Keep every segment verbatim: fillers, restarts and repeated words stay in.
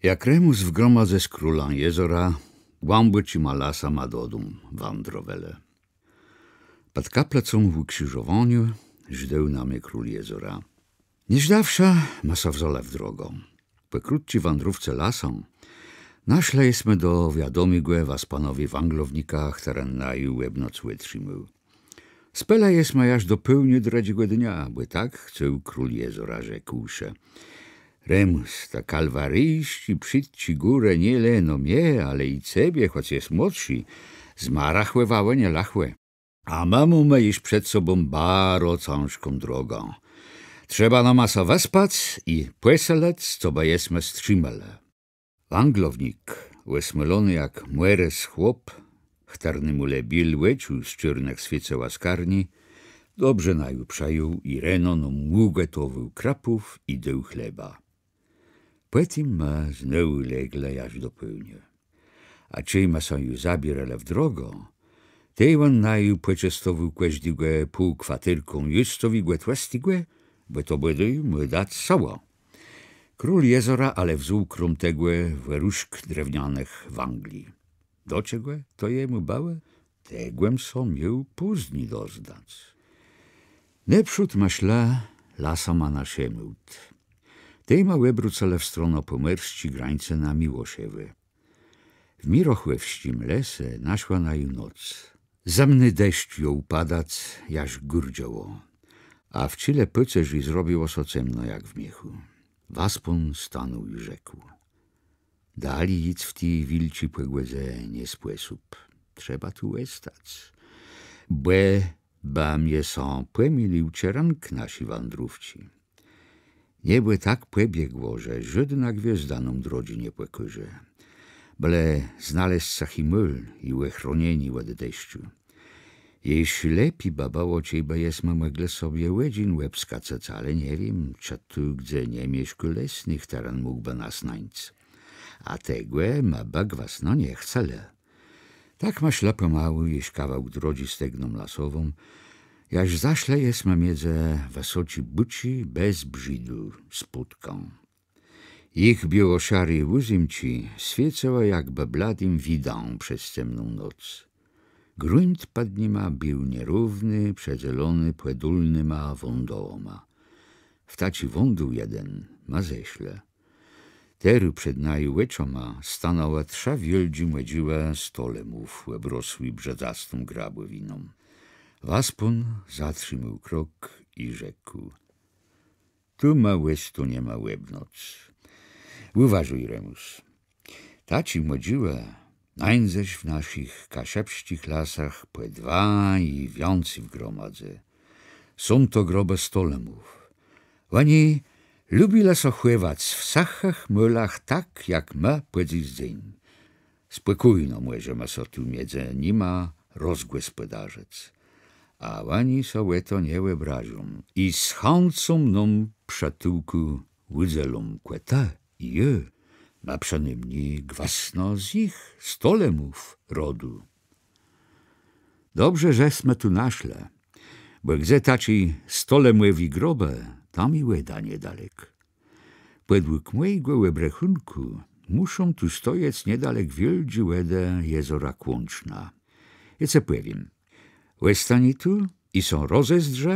Jak Remùs w gromadze z królã jezora głãbòczima lasama dodóm wãdrowelë. Pòd kaplëcą ùkrziżowaniô żdôł na mie król jezora. Nie żdôwszë, ma sã wzãlë w drogã. Pò krótczi wãdrówce lasã naszlë jesmë do wiadomégò waspanowi wãglownika, chtëren naju òb noc òtrzimôł. Spelë jesmë jaż do pôłniô drëdżégò dnia, bò tak chcôł król jezora, rzekłszë: Remùs, te kalwarijsczé przitczé górë nié leno mie, ale i cebie, chòc jes młodszi, zmarachòwałë nielëchò. A më mómë jesz przed sobą baro cãżką drogã. Trzeba nama sã wëspac i pòsëlëc, cobë jesmë strzimelë. Wãglownik, òsmòlony jak mòrës chłop, chtërnémù le biel òczu z czôrnëch swiécëła skarni, dobrze naju przëjął i reno nóm ùgòtowôł krëpów i dôł chleba. Pòtim ma znowù leglë jaż do pôłnia. A czej ma sã ju zabiérelë w drogã, tej òn naju pòczestowôł kòżdégò pół kwatérką jôstowégò tłëstégò, bò to bãdze mù dac sëłã. Król jezora ale wzął króm tegò wòrëszk drewnianëch wãgli. Do czegò to jemù bëło, tegò jem sã miôł pózni doznac. Nôprzód ma szlë lasama na Szëmôłd. Tej ma òbrócëlë w stronã pòmòrsczi grańcë na Miłoszewò. W mirochòwsczim lese naszła naju noc. Zëmny deszcz jął padac, jaż gùrdzało, a w czile pôcerzi zrobiło sã cemno jak w miechù. Waspón stanął i rzekł: Dali jic w ti wilczi pògòdze nie spòsób. Trzeba tu òstac, bò bë mie sã pòmilił czerënk naszi wãdrówczi. Niebò tak pòbiegło, że żódnô gwiôzda nóm drodżi nie pòkôże. Bële znalezc sëchi môl i òchronienié òd deszczu. Jesz lepi bë bëło, czejbë jesmë mòglë sobie òdżin òbskacëc, ale nie wiém, czë tu gdze nie mieszkô lesny, chtëren mógłbë nas nańc. A tegò ma bë gwësno nie chcelë. Tak ma szła pòmału jesz kawałk drodżi stegną lasową, jaż zaszlë jesmë midzë wësoczé bùczi bez brzidù spódkã. Jich biôłoszaré ùzémczi swiécëłë jakbë bladim widã przez cemną noc. Grunt pòd nima béł nierówny, przedzelony pòdólnyma wądołama. W taczi wądół jeden ma zeszlë. Terô przed naju òczoma stanãłë trzë wiôldżé mòdżiłë stolemów, òbrosłé brzadzastą grabòwiną. Waspón zatrzimôł krok i rzekł: Tu ma òstóniema òb noc. Ùważôj, Remùs. Taczé mòdżiłë nańdzesz w naszich kaszëbsczich lasach pò dwa i wiãcy w gromadze. Są to grobë stolemów. Òni lubilë sã chòwac w sëchëch môlach tak, jak më pò dzys dzéń. Spòkójno mòżema sã tu midzë nima rozgòspòdarzëc. A òni sã ò to nie òbrażą i z chãcą nóm przëtulkù ùdzelą. Kò të i jô ma przënômni gwësno z jich, stolemów, rodu. Dobrze, że jesma tu naszła, bò gdze taczé stolemòwé grobë, tam i wòda niedalek. Pòdług mòjégò òbrechùnkù mùszą tu stojec niedalek wiôldżi wòdë jezora Kłączna. Jô cë pòwiém. Òstani tu i sã rozezdrzë,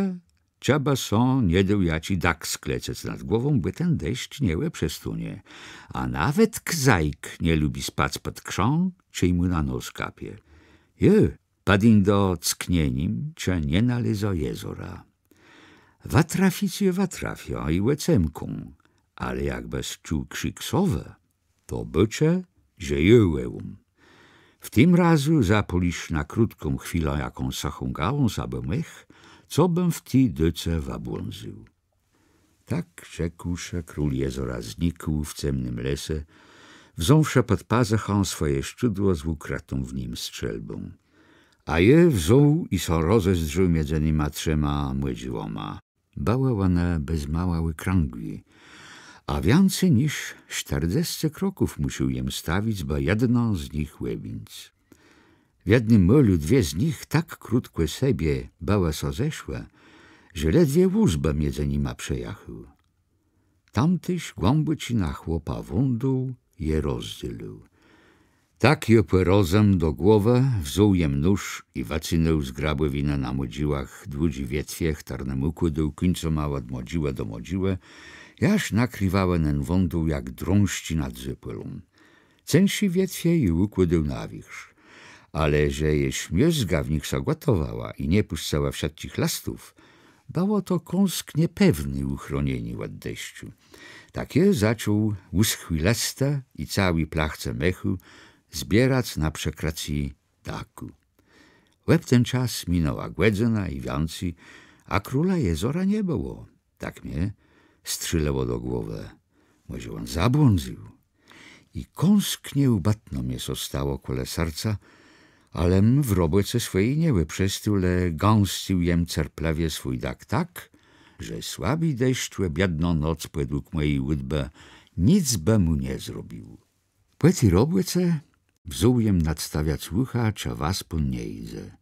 czë bë sã nie dało jaczis dak sklecëc nad głową, bò ten deszcz nie òprzestónie. A nawetk zajc nie lubi spac pòd krzã, czej mù na nos kapie. Jô pòdéńdã do cknienim, czë nie nalézã jezora. Wëtrafic jô wëtrafiã i òcemkã, ale jakbës czuł krzik sowë, to bôczë, że jô wòłóm. W tim razu zapôlisz na krótką chwilã jaką sëchą gałąz abò mech, cobëm w ti dôce wëbłądzył. Tak rzekłszë, król jezora znikł w cemnym lese, wząwszë pòd pazëchã swòje szczudło z ùkrëtą w nim strzelbą. A jô wzął i sã rozezdrzôł midzë nima trzema mòdżiłama. Bëłë òne bez mała òkrãgłé, a wiãcy niż sztërdzescë kroków mùszôł jem stawic, bë jedną z nich òbińc. W jednym môlu dwie z nich tak krótkò sebie bëłë sã zeszłë, że ledwie wóz bë midzë nima przejachôł. Tam téż głãbòczi na chłopa wądół je rozdzelił. Tak jô pò rozëm do głowë, wzął jem nóż i wëcynął z grabòwinë na mòdżiłach dłudżé wietwie, chtërne jem ùkłôdôł kùńcoma òd mòdżiłë do mòdżiłë, jaż nakrëwałë nen wądół jak drążczi nad zôpòlą. Censzé wietwie jô ùkłôdôł na wiérzch. Ale że jesz miózga w nich sã gòtowała i nie pùszczała wszëtczich lëstów, bëło to kąsk niepewné ùchronienié òd deszczu. Tak jô zaczął ùschłé lëstë i całé plachce mechù zbierac na przëkrëcé dakù. Òb ten czas minãła gòdzëna i wiãcy, a króla jezora nie bëło. Tak mie strzélëło do głowë. Mòże òn zabłądzył. I kąsk nieùbëtno mie sã stało kòle serca, alem w robòce swòji nie òprzestôł, le gãscył jem cerplëwie swój dak tak, że słabi deszcz òb jedną noc pòdług mòji ùdbë nick bë mù nie zrobił. Pò ti robòce wzął jem nadstawiac ùcha, czë waspón nie jidze.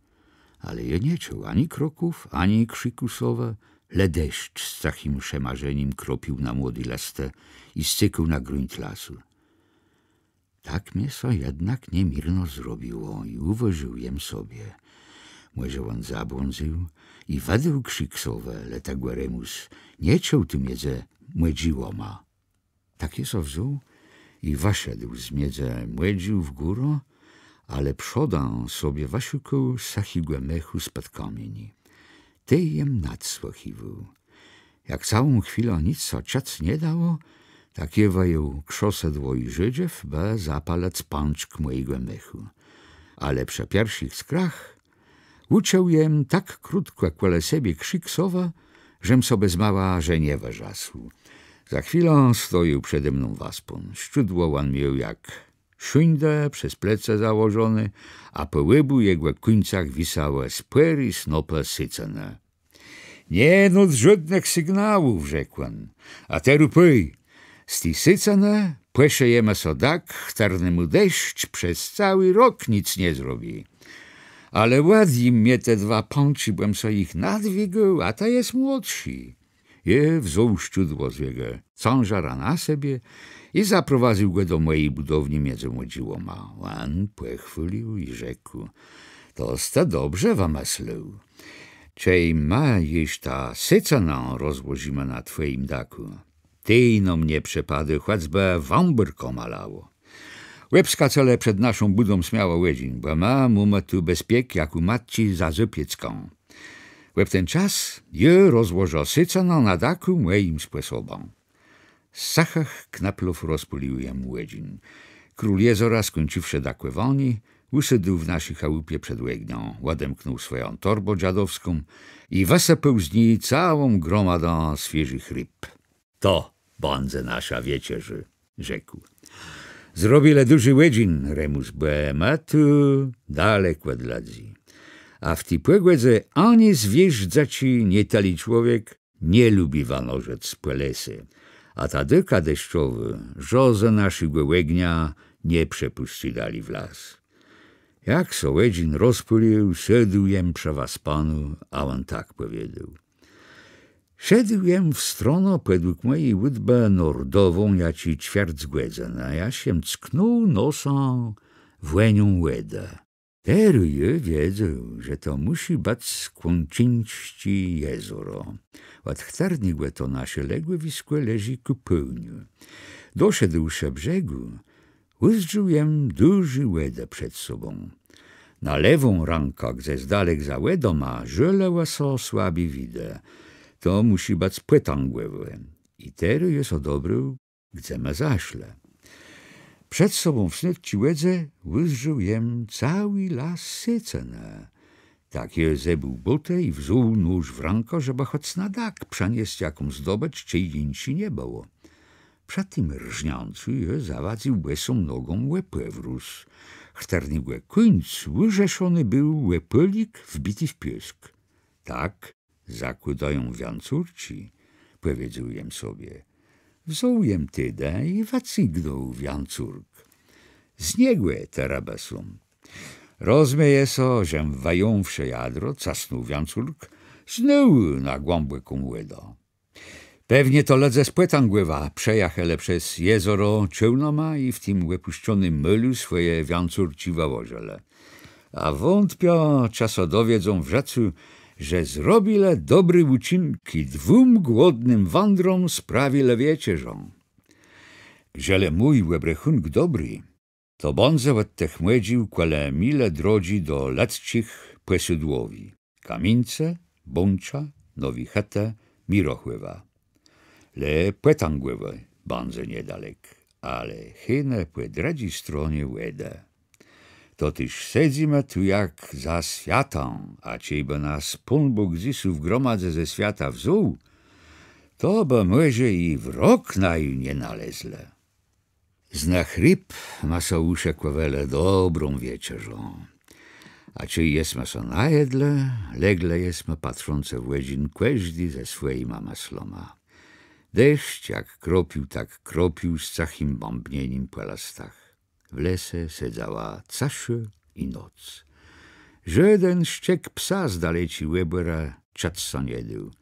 Ale jô nie czuł ani kroków, ani krzikù sowë, le deszcz z cëchim szemarzenim kropił na młodé lëstë i scékôł na grunt lasu. Tak mie sã jednak niemierno zrobiło i ùwôżił jem sobie: Mòże òn zabłądzył i wëdôł krzik sowë, le tegò Remùs nie czuł tu midzë mòdżiłama. Tak jô sã wzął i wëszedł z midzë mòdżił w górã, ale przódã sobie wëszukôł sëchégò mechù spòd kamieni. Tej jem nadsłëchiwôł. Jak całą chwilã nick sã czëc nie dało, tak jô wëjął krzosëdło i żëdżew, bë zapalëc pãczk mòjégò mechù. Ale przë pierszich skrach ùczuł jem tak krótkò kòle sebie krzik sowë, żem sã bez mała że nie wërzasł. Za chwilã stojôł przede mną waspón. Szczudło òn miôł jak szãdã przez plecë założoné, a pò òbù jegò kùńcach wisałë spòré snopë sécënë. Nie nót żódnëch sygnałów, rzekł òn. A terô pòj, z ti sécënë pòszëjemë so dak, chtërnémù deszcz przez całi rok nick nie zrobi. Ale òdjim mie te dwa pãczi, bòm so jich nadwigôł, a të jes młodszi. Jô wzął szczudło z jegò cãżarã na sebie i zaprowadzył gò do mòji bùdowni midzë mòdżiłama. Òn pòchwôlił i rzekł: Tos të dobrze wëmëslił. Czej ma jesz tã sécënã rozłożimë na twòjim dakù, tej nóm nie przepadô, chòcbë wãbórkã malało. Òbskacë le przed naszą bùdą smiało òdżin, bò ma mómë tu bezpiek jak ù matczi za zôpiécką. Òb ten czas jô rozłożã sécënã na dakù mòjim spòsobã. Z sëchëch knëplów rozpôlił jem òdżin. Król jezora, skùńcziwszë dakòwanié, ùsôdł w naszi chałupie przed ògniã, òdemknął swòjã torbã dżadowską i wësëpôł z ni całą gromadã swiéżëch rib. To bãdze naszô wieczerzô, rzekł. Zrobi le dużi òdżin, Remùs, bò ma tu dalek òd lëdzy. A w ti pògòdze ani zwiérz dzëczi, nié tëli człowiek nie lubi wanożëc pò lese. A ta dôka deszczowô żôdnégò naszégò ògnia nie przepùscy dali w las. Jak sã òdżin rozpôlił, sôdł jem przë waspónu, a òn tak pòwiedzôł: Szedł jem w stronã pòdług mòji ùdbë nordową jaczi czwierc gòdzënë, jaż jem cknął nosã wònią wòdë. Terô jô wiedzôł, że to mùszi bëc Kłączińsczé jezoro, òd chtërnégò to nasze legòwiskò leżi kù pôłniu. Doszedłszë brzegù, ùzdrzôł jem dużé wòdë przed sobą. Na lewą rãkã, gdze z dalek za wòdama, żôlëłë sã słabé widë. To mùszi bëc Pòtãgòwò. I terô jô sã dobrôł, gdze ma zaszlë. Przed sobą w snôdczi wòdze ùzdrzôł jem całi las sécënë. Tak jô zebùł bótë i wzął nóż w rãkã, żebë chòc na dak przëniesc jaką zdobëcz, czej jinszi nie bëło. Przë tim rżniãcu jô zawadzył bòsą nogą ò pòwróz, chtërnégò kùńc ùrzeszony béł ò pôlik wbiti w piôsk. Tak zakłôdają wiãcórczi, pòwiedzôł jem sobie. Wzął jem tedë i wëcygnął wiãcórk. Z niegò terô bë sóm. Rozmieje sã, żem wëjąwszë jadro, casnął wiãcórk znowù na głãbòką wòdã. Pewnie to lëdze z Pòtãgòwa przëjachelë przez jezoro czôłnama i w tim òpùszczonym môlu swòje wiãcórczi wëłożëlë. A wątpiã, czë sã dowiedzą w żëcu, że zrobilë dobré ùczinczi, dwóm głodnym wandrom sprawilë wieczerzã. Żelë mój òbrechùnk dobri, to bãdze òd tëch mòdżił kòle milë drodżi do lëdzczich pòsôdłowi: Kamińce, Bącza, Nowi Hëtë, Mirochòwa. Le Pòtãgòwò bãdze niedalek, ale hënë pò drëdżi stronie wòdë. To téż sedzymë tu jak za swiatã, a czejbë nas Pón Bóg dzysô w gromadze ze swiata wzął, to bë mòże i w rok naju nie nalezlë. Z nëch rib ma so ùszëkòwelë dobrą wieczerzã. A czej jesma so najedlë, leglë jesma, patrzącë w òdżin, kòżdi ze swòjima mëslama. Deszcz jak kropił, tak kropił z cëchim bãbnienim pò lëstach. W lese sedzała cëszô i noc. Żóden szczek psa z daleczi òbòrë czëc sã nie dôł.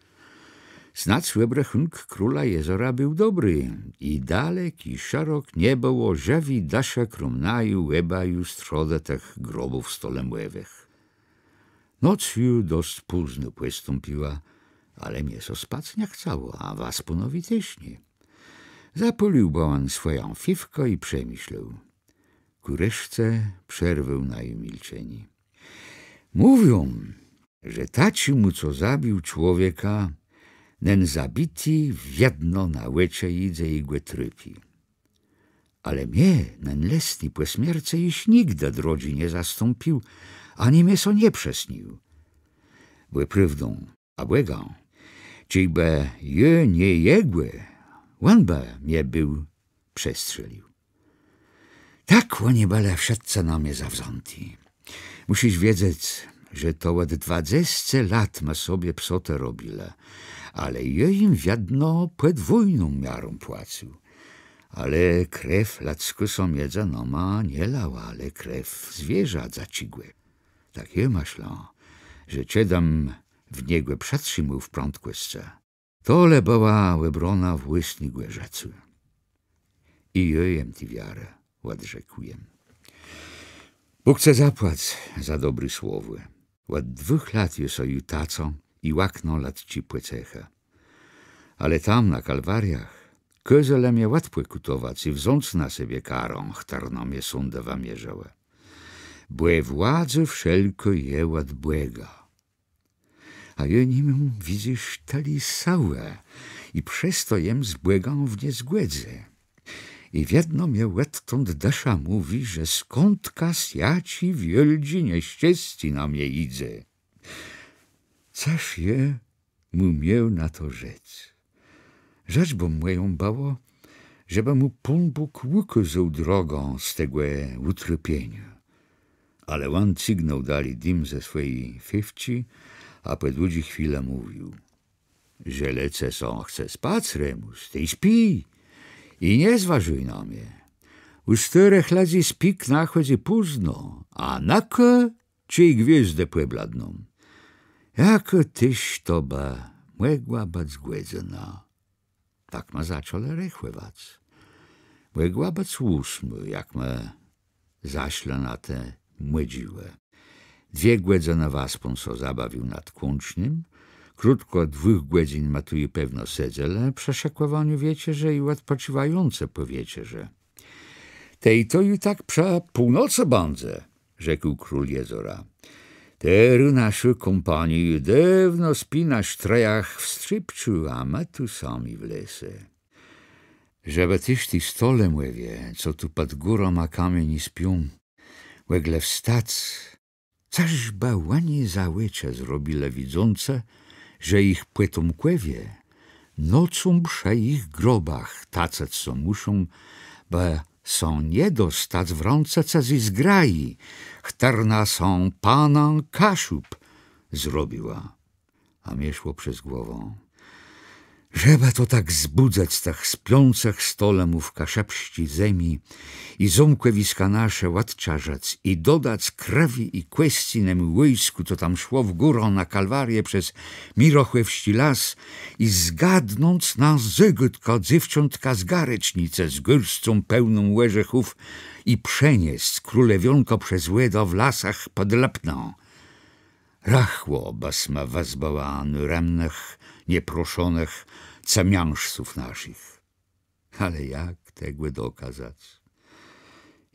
Snôdz òbrechùnk króla jezora béł dobri i dalek i szerok nie bëło żëwi dëszë króm naju òbaju strzód tëch grobów stolemòwëch. Noc ju dosc pózno pòstąpiła, ale mie so spac nie chcało, a waspónowi téż nié. Zapôlił bò òn swòjã fifkã i przemëszlôł. Kù reszce przerwôł naju milczenié. Mówią, że taczémù, co zabił człowieka, nen zabiti wiedno na òczë jidze i gò trôpi. Ale mie nen lesny pò smiercë jesz nigdë drodżi nie zastąpił, ani mie so nie przësnił. Bò prôwdą a Bògã, czejbë jô nié jegò, òn bë mie béł przestrzélił. Tak òni bëlë wszëtcë na mie zawzãti. Mùszisz wiedzec, że to òd dwadzesce lat ma sobie psotë robilë, ale jô jim wiedno pòdwójną miarą płacył. Ale krew lëdzkô sã midzë nama nie lała, ale krew zwierza dzaczégò. Tak jô mëszlã, że czej jem w niegò przëtrzimôł w prãdkòscë, to le bëła òbróna włôsnégò żëcô. I jô jem ti wiarë òdrzekł jem. Bóg ce zapłac za dobré słowò. Òd dwùch lat jô so ju tacã i łaknã lëdzczi pòcechë. Ale tam, na Kalwariach, kôzelë mie òdpòkùtowac i wząc na sebie karã, chtërną mie sądë wëmierzëłë. Bò władza wszelkô je òd Bòga. A jô ni móm, widzysz, tëli sëłë i przez to jem z Bògã w niezgòdze. I wiedno mie òdtąd dësza mówi, że skądkas jaczé wiôldżé nieszczescé na mie jidze. Cëż jô mù miôł na to rzec? Rzec bë mù mòjã bëło, żebë mù Pón Bóg ùkôzôł drogã z tegò ùtrôpieniô. Ale òn cygnął dali dim ze swòji fifczi, a pò dłudżi chwilë mówił: Żelë cë sã chce spac, Remùs, tej spij i nie zważôj na mie. Ù stôrëch lëdzy spik nachòdzy pózno, a nëkô, czej gwiôzdë pòbladną. Jakô téż to bë mògła bëc gòdzëna? Tak ma zaczãlë rechòwac. Mògła bëc ósmô, jak ma zaszlë na te mòdżiłë. Dwie gòdzënë waspón so zabawił nad Kłącznym. Krótkò dwùch gòdzyn ma tu ju pewno sedzelë przë szëkòwaniu wieczerzë i òdpòcziwającë pò wieczerzë. Tej to ju tak przë północë bãdze, rzekł król jezora. Terô naszô kómpaniô ju dôwno spi na sztrejach w Strzépczu, a ma tu sami w lese. Żebë téż ti stolemòwie, co tu pòd górama kamieni spią, mòglë wstac, cëż bë òni za òczë zrobilë, widzącë, że jich pòtomkòwie nocą przë jich grobach tacëc sã mùszą, bë sã nie dostac w rãce cëzy zgraji, chtërna sã panã Kaszub zrobiła. A mie szło przez głowã: Żebë to tak zbùdzëc tëch spiącëch stolemów kaszëbsczi zemi i zómkòwiska nasze òdczarzëc i dodac krwi i kòscy nemù wòjskù, co tam szło w górã na Kalwariã przez Mirochòwsczi las, i zgadnąc nã zagôdkã dzéwczątka z Garecznicë z gôrscą pełną òrzechów i przeniesc królewiónkã przez wòdã w lasach pòd Lëpnã. Rëchło bësma wëzbëła nôremnëch, nieproszonëch cemiãżców naszich. Ale jak tegò dokazac?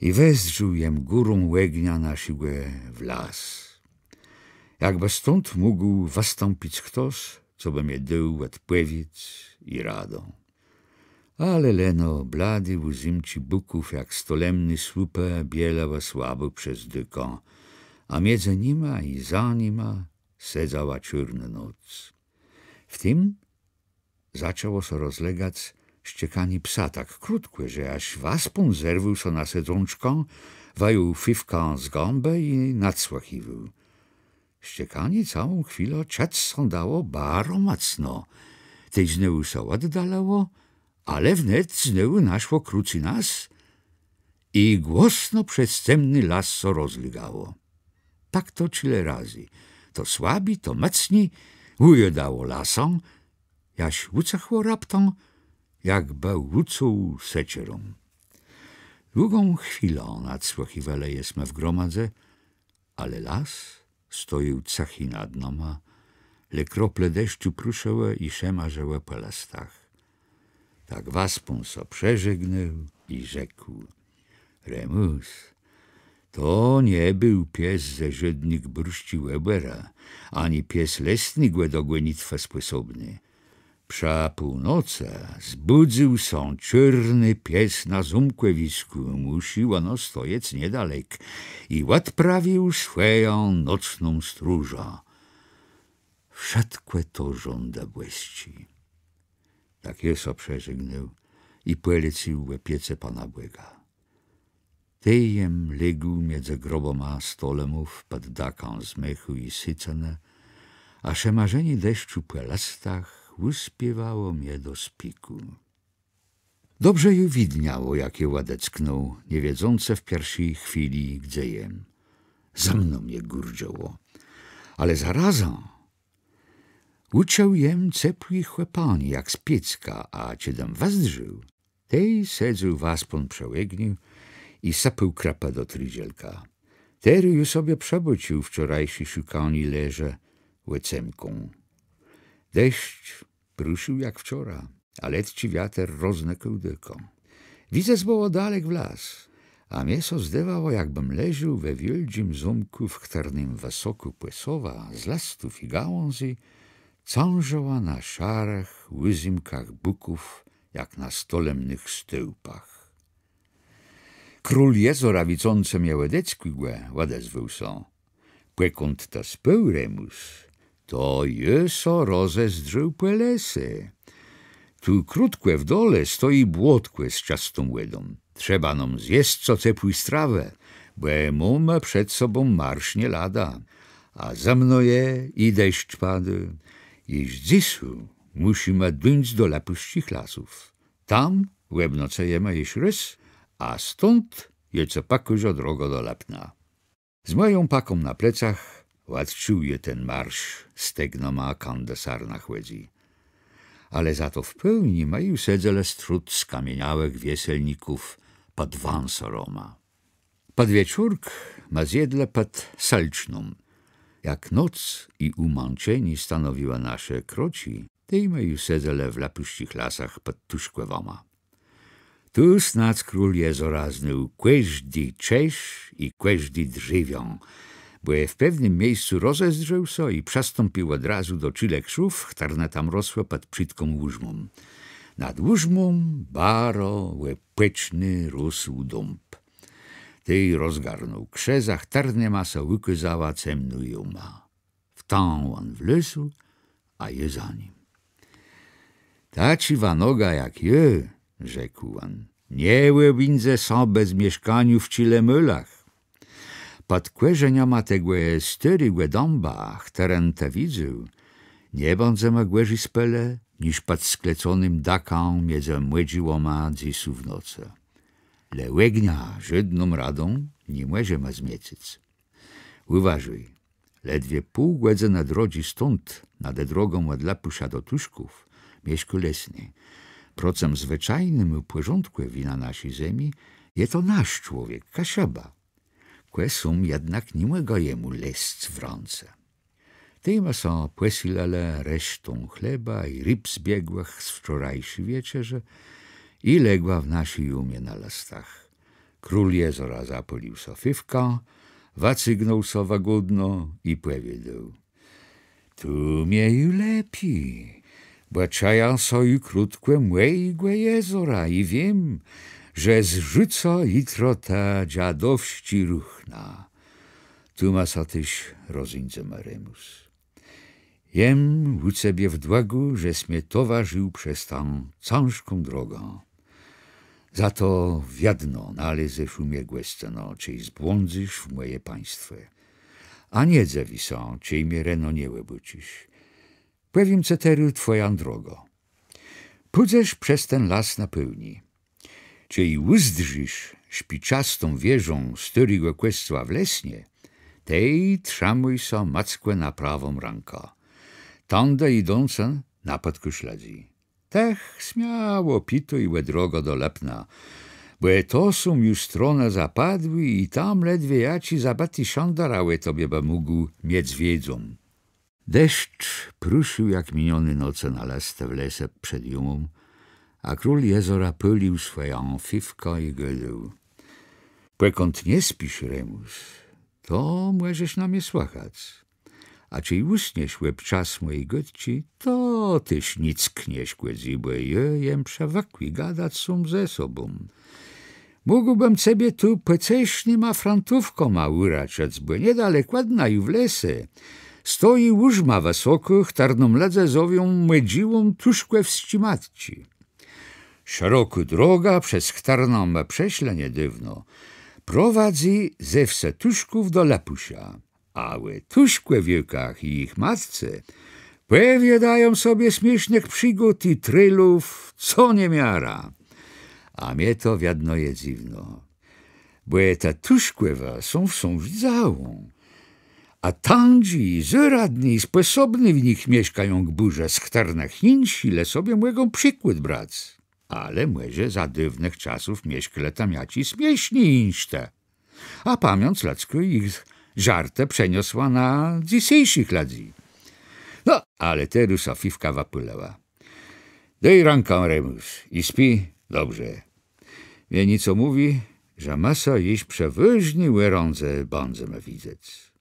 I wezdrzôł jem górą ògnia naszégò w las. Jakbë stąd mógł wëstąpic chtos, co bë mie dôł òdpòwiédz i radã. Ale leno bladé ùzémczi bùków jak stolemné słupë bielałë słabò przez dôkã, a midzë nima i za nima sedzała czôrnô noc. W tim zaczãło sã rozlegac szczekanié psa tak krótkò, że jaż waspón zerwôł sã na sedzączkã, wëjął fifkã z gãbë i nadsłëchiwôł. Szczekanié całą chwilã czëc sã dało baro mòcno. Tej znowù sã òddalało, ale wnet znowù naszło krócy nas i głosno przez cemny las sã rozlégało. Tak to czile razy. To słabi, to mòcni, ùjôdało lasã, jaż ùcëchło raptã, jakbë ùcął seczerą. Długą chwilã nadsłëchiwelë jesma w gromadze, ale las stojôł cëchi nad nama, le krople deszczu prëszëłë i szemarzëłë pò lëstach. Tak waspón sã przeżegnôł i rzekł: Remùs, to nie béł pies ze żódny gbùrsczi òbòrë, ani pies lesnégò do gònitwë spòsobny. Przë północë zbùdzył sã czôrny pies na zómkòwiskù, mùszi òno stojec niedalek, i òdprawił swòjã nocną stróżã. Wszëtkò to rządë bòsczé. Tak jô sã przeżegnôł i pòlecył w òpiece Pana Bòga. Tej jem legł midzë grobama stolemów pòd dakã z mechù i sëcënë, a szemarzenié deszczu pò lëstach ùspiéwało mie do spikù. Dobrze ju widniało, jak jô òdecknął, nie wiedzącë w pierszi chwilë, gdze jem. Zëmno mie gùrdzało, ale zarazã ùczuł jem cepłé chłëpanié jak z piécka, a czedëm wezdrzôł, tej sedzôł waspón przë ògniu i sëpôł krëpë do triżelka. Terô ju sobie przëbôcził wczorajszé szukanié leżë òcemką. Deszcz prësził jak wczora, a letczi wiater roznëkôł dôkã. Widzec bëło dalek w las, a mie sã zdôwało, jakbëm leżôł we wiôldżim zómkù, w chtërnym wësokô pòsowa z lëstów i gałãzy cążëła na szarëch ùzémkach bùków jak na stolemnëch stołpach. Król jezora, widzącë mie òdeckłégò, òdezwôł sã: Pòkąd të spôł, Remùs, to jô sã rozezdrzôł pò lese. Tu krótkò w dole stoji błotkò z czëstą wòdą. Trzeba nóm zjesc co cepłi strawë, bò mómë przed sobą marsz nié lada, a zëmno je i deszcz padô. Jesz dzysô mùszimë duńc do Lëpùsczich lasów. Tam òbnocëjemë jesz rôz, a stąd je co pòkôżã drogã do Lëpna. Z mòją paką na plecach òdczuł jô ten marsz stegnama, kądë sôrna chòdzy. Ale za to w pôłnié më ju sedzelë strzód skamieniałëch wieselników pòd Wãsorama. Pòd wieczórk më zjedlë pòd Sëlczną. Jak noc i ùmãczenié stanowiłë nasze kroczi, tej më ju sedzelë w Lëpùsczich lasach pòd Tuszkòwama. Tu snôdz król jezora znôł kòżdi czerz i kòżdi drzewiã, bò je w pewnym miejscu rozezdrzôł sã i przëstąpił òd razu do czile krzów, chtërne tam rosłë pòd przitką ùrzmą. Nad ùrzmą baro òpòczny rósł dąb. Tej rozgarnął krze, za chtërnyma sã ùkôzała cemnô jama. W tã òn wlôzł, a jô za nim. Taczi wanoga jak jô, rzekł òn, nie òbéńdze sã bez mieszkaniô w czile môlach. Pòd kòrzeniama tegò stôrégò dãba, chtëren të widzôł, nie bãdzemë gòrzi spelë niż pòd skleconym dakã midzë mòdżiłama dzysô w nocë. Le ògnia żódną radą ni mòżema zmiecëc. Ùważôj, ledwie pół gòdzënë drodżi stąd, nade drogą òd Lëpùsza do Tuszków, mieszkô lesny. Procëm zwëczajnémù pòrządkòwi na naszi zemi je to nasz człowiek, Kaszëba. Kò sóm jednak ni mògã jemù lezc w rãce. Tej ma sã pòsëlëlë resztą chleba i rib zbiegłëch z wczorajszi wieczerzë i legła w naszi jómie na lëstach. Król jezora zapôlił so fifkã, wëcygnął so wëgódno i pòwiedzôł: Tu mie ju lepi, bò czëjã so ju krótkò mòjégò jezora i wiém, że zrzucã jutro te dżadowsczé ruchna. Tu ma so téż rozińdzema, Remùs. Jem ù cebie w długù, żes mie towarził przez tã cãżką drogã. Za to wiedno nalézesz ù mie gòscënã, czej zbłądzysz w mòje państwò. A nie dzëwi sã, czej mie reno nie òbôczisz. Pòwiém cë terô twòjã drogã. Pùdzesz przez ten las na pôłnié. Czej ùzdrzisz szpiczastą wieżã stôrégò kòscoła w Lesnie, tej trzimôj sã mòckò na prawą rãkã. Tãdë jidącë napòtkôsz lëdzy. Tëch smiało pitôj ò drogã do Lëpna, bò to są ju stronë zapadłé i tam ledwie jaczi zabëti szandara ò tobie bë mógł miec wiedzã. Deszcz prësził jak miniony nocë na lëstë w lese przed jómą, a król jezora pôlił swòjã fifkã i gôdôł: Pòkąd nie spisz, Remùs, to mòżesz na mie słëchac. A czej ùsniesz òb czas mòji gôdczi, to téż nick nie szkòdzy, bò jô jem przëwëkłi gadac sóm ze sobą. Mógłbëm cebie tu pòcesznyma frantówkama ùreczëc, bò niedalek òd naju w lese stoji łużma wësokô, chtërną lëdze zowią mòdżiłą Tuszkòwsczi Matczi. Szerokô droga, przez chtërną më przeszlë niedôwno, prowadzy ze wsë Tuszków do Lëpùsza. A ò Tuszkòwiôkach i jich matce pòwiôdają sobie smiésznëch przigód i trilów co niemiara. A mie to wiedno je dzywno, bò te Tuszkòwë są wsą widzałą. A tãdżi, zôradny i spòsobny w nich mieszkają gbùrzë, z chtërnëch jinszi le sobie mògą przikłôd brac. Ale mòże za dôwnëch czasów mieszkelë tam jaczi smiészny jinszi. A pamiãc lëdzkô jich żartë przeniosła na dzysészi lëdzy. No, ale terô sã fifka wëpôlëła. Dôj rãkã, Remùs, i spi dobrze. Mie nieco mówi, że ma sã jesz przë wôżny òrãdzë bãdzema widzec.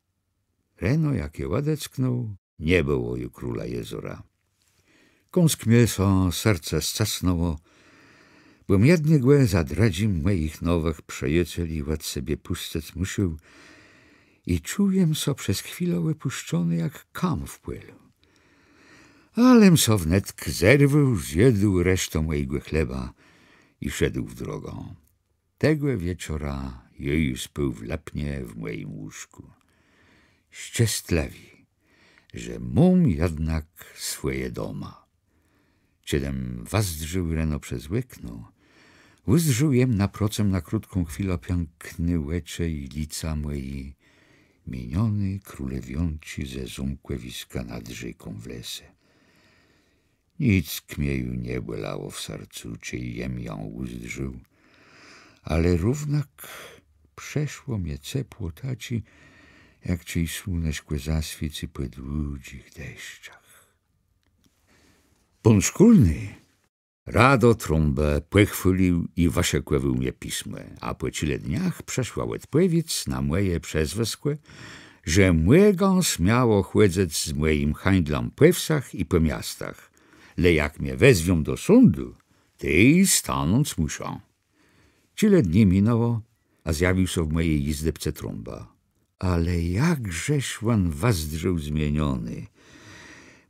Reno, jak jô òdecknął, nie bëło ju króla jezora. Kąsk mie sã serce scësnãło, bò jem jednégò za drëdżim mòjich nowëch przëjaceli òd sebie pùscëc mùszôł i czuł jem sã przez chwilã òpùszczony jak kam w pòlu. Alem sã wnetk zerwôł, zjôdł resztã mòjégò chleba i szedł w drogã. Tegò wieczora jô ju spôł w Lëpnie w mòjim łóżkù. Szczestlëwi, że móm jednak swòje doma. Czedëm wëzdrzôł reno przez òkno, ùzdrzôł jem naprocëm na krótką chwilã piãkné òczë i lica mòji miniony królewiónczi ze zómkòwiska nad rzéką w lese. Nick mie ju nie bòlało w sercu, czej jem jã ùzdrzôł, ale równak przeszło mie cepło taczé, jak czej słuneczkò zaswiécy pò dłudżich deszczach. Pón szkólny rado Trąbë pòchwôlił i wëszëkòwôł mie pismò, a pò czile dniach przëszła òdpòwiédz na mòje przezwëskò, że mògã smiało chòdzëc z mòjim hańdlã pò wsach i pò miastach, le jak mie wezwią do sądu, tej stanąc mùszã. Czile dni minãło, a zjawił sã w mòji jizdebce Trąba. Ale jakżeż òn wëzdrzôł zmieniony!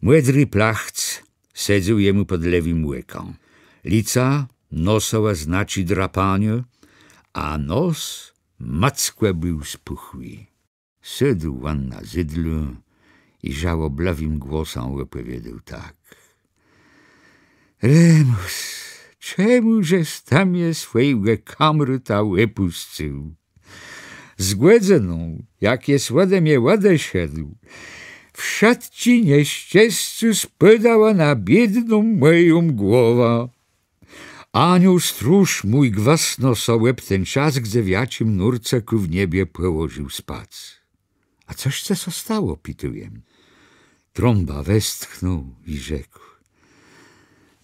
Mòdri plachc sedzôł jemù pòd lewim òkã. Lica nosëłë znaczi drapaniô, a nos mòckò béł spùchłi. Sôdł òn na zydlu i żałoblëwim głosã òpòwiôdôł tak: Remùs, czemùżes të mie swòjégò kamrata òpùscył? Z gòdzëną, jak jes òde mie òdeszedł, wszëtczé nieszczescô spôdałë na biédną mòją głowã. Aniół stróż mój gwësno sã òb ten czas gdze w jaczim nórcëkù w niebie pòłożił spac. A cëż ce sã stało? Pitôł jem. Trąba westchnął i rzekł: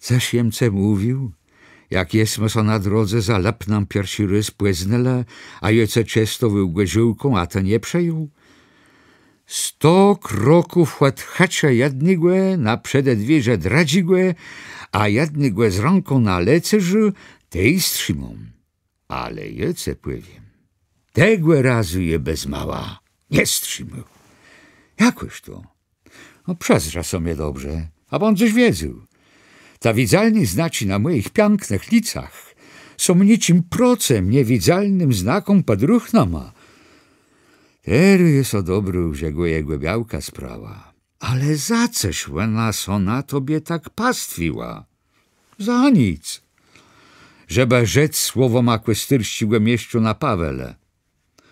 Cëż jem cë mówił, jak jesma sã na drodze za Lëpnã pierszi rôz pòznelë, a jô ce czestowôł gòrzôłką, a të nie przëjął? Sto kroków òd chëczë jednégò, na przededwierze drëdżégò, a jednégò z rãką na lëcerzu, tej strzimóm. Ale jô cë pòwiém, tegò razu jô bez mała nie strzimôł. Jakòż to? No, przëzdrzë sã mie dobrze, a bãdzesz wiedzôł. Te widzalné znaczi na mòjich piãknëch licach są niczim procëm niewidzalnym znakóm pòd ruchnama. Terô jô sã dobrôł, że gò jegò białka sprała. Ale za cëż òna sã na tobie tak pastwiła? Za nic. Żebë rzec słowama kòscérsczégò mieszczóna Pawela.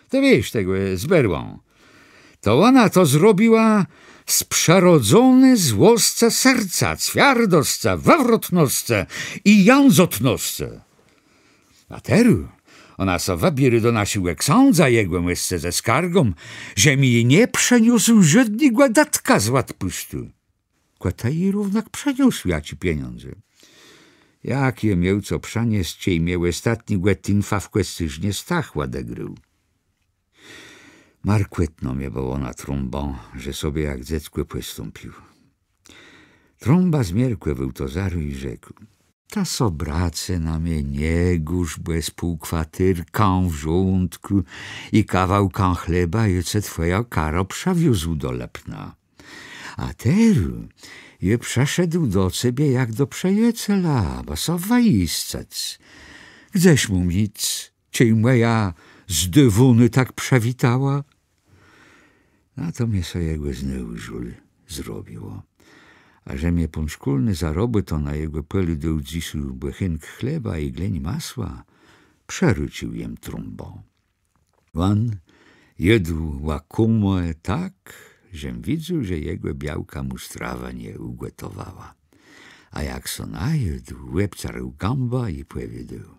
Të wiész, tegò je z berłą. To òna to zrobiła z przërodzony złoscë serca, cwiardoscë, wëwrotnoscë i jãdzotnoscë. A terô òna sã wëbiérô do naszégò ksãdza jegòmòscë ze skargą, że mie nie przëniósł żódnégò dëtka z òdpùstu. Kò të ji równak przëniósł jaczé pieniądze. Jak jô miôł co przëniesc, czej mie òstatnégò tinfa w Kòscérznie Stach òdegrôł? Markòtno mie bëło na Trąbã, że sobie jak dzeckò pòstąpił. Trąba zmiarkòwôł to zarô i rzekł: Të so, brace, na mie nie gòrz, bò z pół kwatérkã w żołądkù i kawałkã chleba jô ce twòjã karã przëwiózł do Lëpna. A terô jô przëszedł do cebie jak do przëjacela, bë sã wëjiscëc. Gdzeż móm jic, czej mòja zdëwónô tak przëwitała? Na to mie sã jegò znôwù żôl zrobiło. A że mie pón szkólny za robòtã na jegò pòlu dôł dzysô bòchenk chleba i gleń masła, przërôcził jem Trąbã. Òn jôdł łakòmò tak, żem widzôł, że jegò białka mù strawã nie ùgòtowała. A jak sã najôdł, òbcarł gãbã i pòwiedzôł: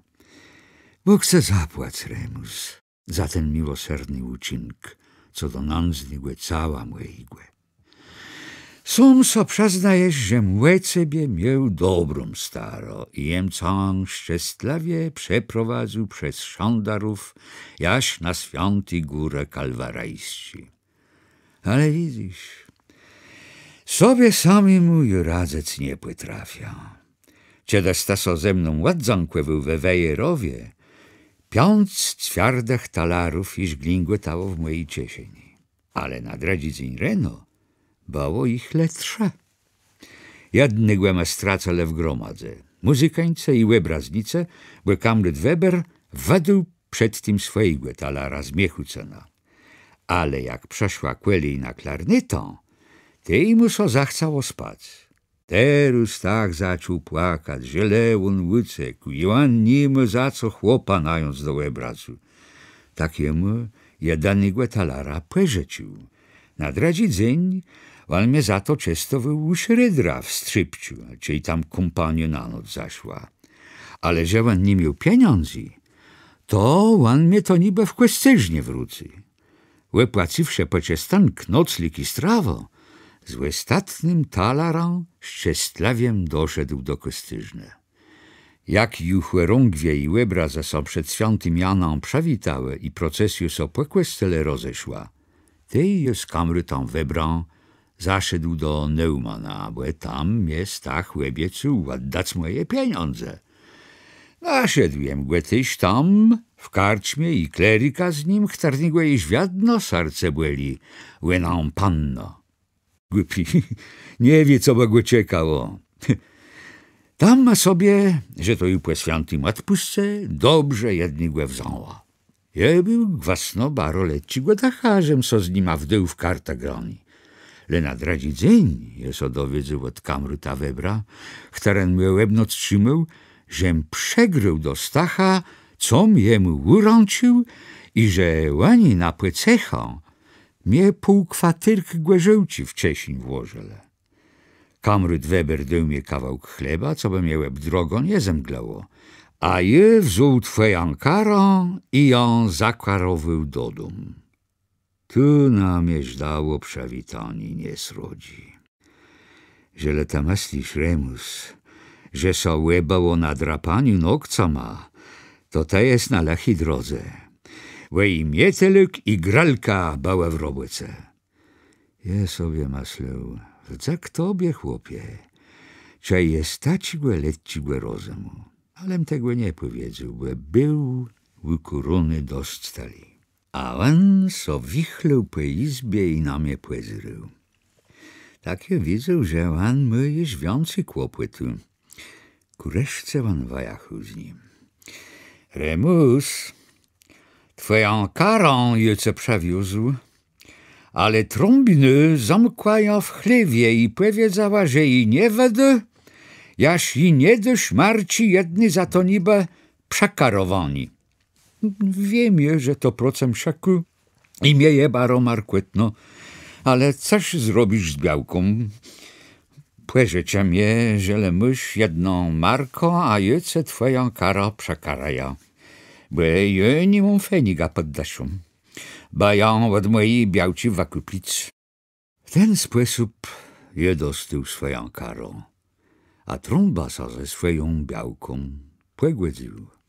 Bóg ce zapłac, Remùs, za ten miłoserny ùczink, co do nãdznégò cała mòjégò. Sóm so przëznajesz, żem ò cebie miôł dobrą starã i jem cã szczestlëwie przeprowadzył przez szandarów jaż na swiãté górë kalwarijsczé. Ale widzysz, sobie samémù ju radzëc nie pòtrafiã. Czedës të sã ze mną òddzãkòwôł we Wejerowie, piãc cwiardëch talarów jesz glińgòtało w mòji czeszeni. Ale na drëdżi dzéń reno bëło jich le trzë. Jednégò ma stracëlë w gromadze, mùzykańce i òbraznice, bò kamrôt Weber wëdôł przed tim swòjégò talara z miechù cëna. Ale jak przëszła kòlej na klarnétã, tej mù sã zachcało spac. Terô Stach zaczął płakac, że León ùcekł i òn ni mô za co chłopa nając do òbrazu. Tak jem mù jednégò talara pòżëcził. Na drëdżi dzéń òn mie za to czestowôł ù Szrédra w Strzépczu, czej tam kómpaniô na noc zaszła. Ale że òn ni miôł pieniãdzy, to òn mie to nibë w Kòscérznie wrócy. Òpłacywszë pòczestënk, noclég i strawã, z òstatnym talarã szczestlëwie jem doszedł do Kòscérznë. Jak ju chòrągwie i òbrazë sã przed swiãtim Janã przëwitałë i procesjô sã pò kòscele rozeszła, tej jô z kamrôtã Webrã zaszedł do Neùmana, bò tam mie Stach òbiecôł òddac mòje pieniãdze. Naszedł jem gò téż tam, w karczmie, i klerika z nim, chtërnégò jesz wiedno serce bòli ò nã pannã. Głupi, nie wié, co bë gò czekało. Tam mô sobie, że to ju pò swiãtim òdpùsce, dobrze jednégò wzãła. Jô béł gwësno baro letczégò dëcha, żem sã z nima wdôł w kartë granié. Le na drëdżi dzéń jem sã dowiedzôł òd kamrata Webra, chtëren mie òb noc trzimôł, żem przegrôł do Stacha, com jemù ùrãcził, i że òni na pòcechã mie pół kwatérk gòrzôłczi w czeszéń włożëlë. Kamrôt Weber dôł mie kawałk chleba, cobë mie òb drogã nie zemglëło, a jô wzął twòjã karã i jã zakarowôł dodóm. Tu na mie żdało przëwitanié niesrodżé. Żelë të mëslisz, Remùs, że sã òbëło na drapaniu nokcama, to të jes na lëchi drodze. Bò i mietlëk, i grôlka bëłë w robòce. Jô sobie mëslôł: Rdza k tobie, chłopie, czej jes taczégò letczégò rozëmù. Alem tegò nie pòwiedzôł, bò béł ùkôróny dosc tëli. A òn sã wichlôł pò jizbie i na mie pòzérôł. Tak jô widzôł, że òn mô jesz wiãcy kłopòtu. Kù reszce òn wëjachôł z nim. Remùs, twòjã karã jô cë przëwiózł, ale Trąbinô zamkła jã w chléwie i pòwiedzała, że ji nie wëdô, jaż ji nie dôsz marczi jedny za to nibë przekarowanié. Wiém jô, że to procëm szëkù i mie je baro markòtno, ale cëż zrobisz z białką? Pòżëczë mie, żelë môsz, jedną markã, a jô cë twòjã karã przekarëjã. Bò jô ni móm feniga pòd dëszą, bë jã òd mòji białczi wëkùpic. W ten spòsób jô dostôł swòjã karã, a Trąba sã ze swòją białką pògòdzył.